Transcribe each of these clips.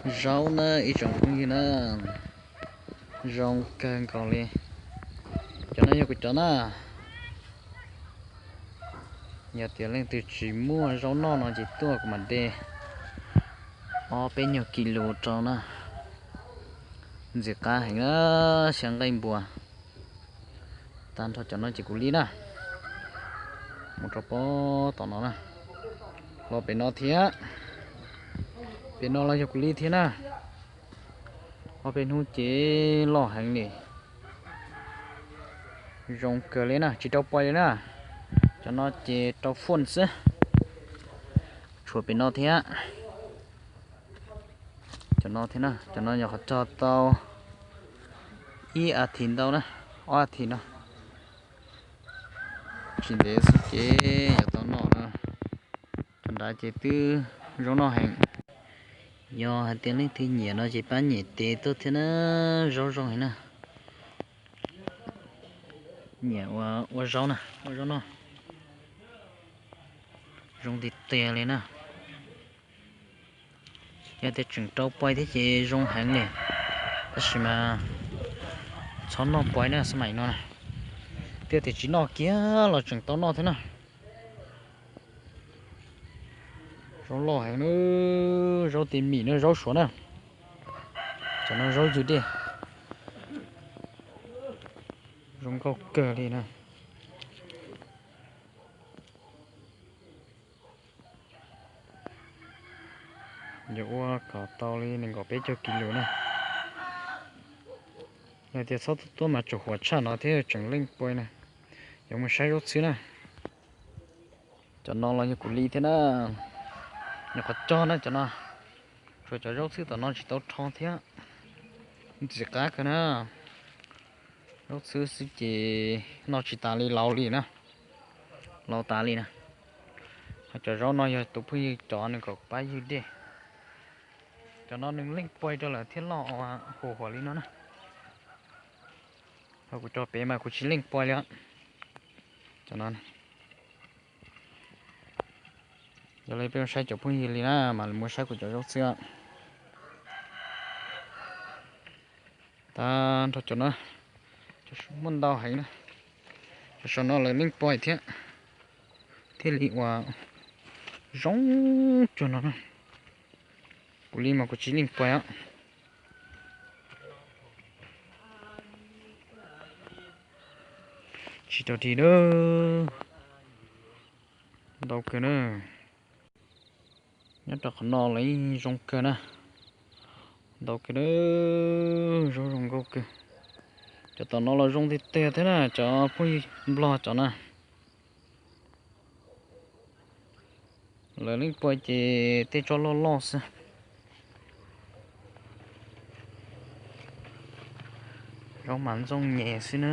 Zaub na ib tsoom phooj ywg na, zoo kawg nkaus li. Cov no yog kuv cov na. Yog tias leej twg tsis muaj zaub noj no ces tuaj kuv mam de ob peb nyuag kis lus rau na. Ntxim qab heev na, xyaw nqaij npua. Tag nrho cov no ces kuv li na. Mus rau pob tom no na. Los pem no thiab. Pem no los yog kuv li thiab na. Ob peb hnub ces loj heev li. Zoo kawg li na, tsis rau pais li na. Cov no ces rau fooj xwb. Tshuav pem no thiab. Cov no thiab na, cov no nyuam qhuav cog tau ib a thiv ntau na, ob a thiv no. Tsis ntev xwb ces yuav tau noj na. Cov nrad ces twb zoo noj heev. Yog hais tias leej twg nyiam no ces pab nyem tes tuaj thiab na, zaub zoo heev na. Nyiam ua zaub na, ua zaub noj. Zoo tiag tiag li na. Yog tias tseem rau pais thiab ces zoo heev li, tab sis mas txhob noj pais na, xab maim no na. Twb tias tsis noj kiag los tseem tau noj thiab na. Zaub loj heev na, zaub tim Mim na, zaub Suav na. Cov no zaub ywg dej, zoo nkauj kawg li na. Yuav ua kom tau li nees nkaum peb caug kis lus na. Yog tias txhob tuaj mas tsaum huam tshaj no thiab tseem leej pais na. Yuav mus saib zaub txhwb na. Cov no los yog kuv li thiab na. Nyuam qhuav cog na cov no. Tshuav cov zaub txhwb tom no tsis tau rho thiab. Ntxim qab kawg na. Zaub txhwb xwb ces noj tsis tas li, laus li na. Laus tas li na. Ho cov zaub no yog tus phooj ywg cov nws kom pab ywg dej. Cov no nws leej pais rau lawm thiaj loj huam huam li no na. Ho kuv cov pem mas kuv tsis leej pais li os. Cov no, yog li peb mus saib cov phooj ywg li na, mam li mus saib kuv cov zaub txhwb. Tag nrho cov no, cov muaj ntau heev na. Cov saum no lawv leej pais thiab, thiaj li ua zoo cuag no na. Kuv li mas kuv tsis leej pais os. Tsis tau ris na. Ntau kawg na. Nyob rau qhov no los yeej zoo kawg na. Ntau kawg na, zaub zoo nkauj kawg. Cov tom no los zoo tiag tiag thiab na, cov phooj ywg nplog cov na. Lawv leej pais ces tej tsob loj loj xwb. Zaub mas ntxooj nyem xwb na.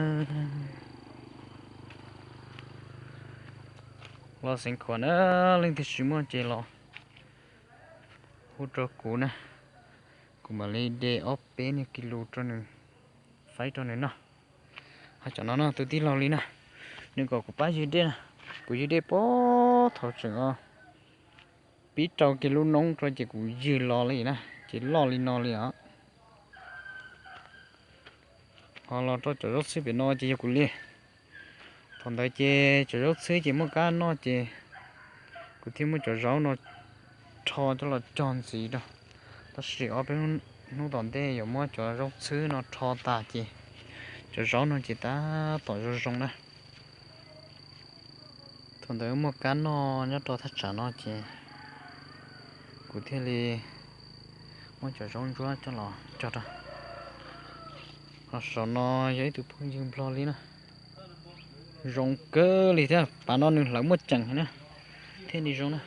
Los xeev khuam na, leej twg tsis muaj ces los hu rau kuv na, kuv mam li de ob peb niag kis lus rau nws, faib rau nws noj. Ho cov no no tus tij laug li na, nws kom kuv pab ywg dej na, kuv ywg dej puag thaum tseem pib rau kiag lub noob rau ces kuv ywg los li na, ces loj li no li os. Ho los rau cov zaub txhwb pem no ces yog kuv li. Thaum ntawd ces cov zaub txhwb ces muaj kab noj ces kuv thiaj muab cov zaub no rho coj los cog ntxiv rau. Tab sis ob peb hnub tom ntej yuav muab cov zaub txhwb no rho tas ces cov zaub no ces tab tom zoo zoo na. Thaum ntawd muaj kab noj nyob rau thaj tsam no ces kuv thiaj li muab cov zaub ntsuab coj los cog rau. Ho saum no yog ib tug phooj ywg nplog li na. Zoo kawg li thiab, pas no nws hlawv muaj ceem na, thiaj li zoo na.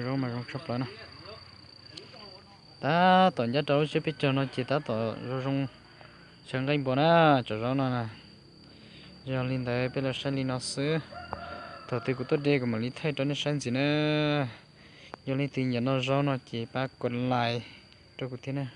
Zaub mas zoo tshaj plaws na. Tab tom ncaj rau lub tsiab peb caug no ces tab tom zoo zoo xyaw nqaij npua na, cov zaub no na. Yog li ntawd peb los saib li no xwb. Thaum twg kuv tuaj de kuv mam li thaij rau nej saib ntxiv na. Yog leej twg nyiam noj zaub no ces pab kuv like rau kuv thiab na.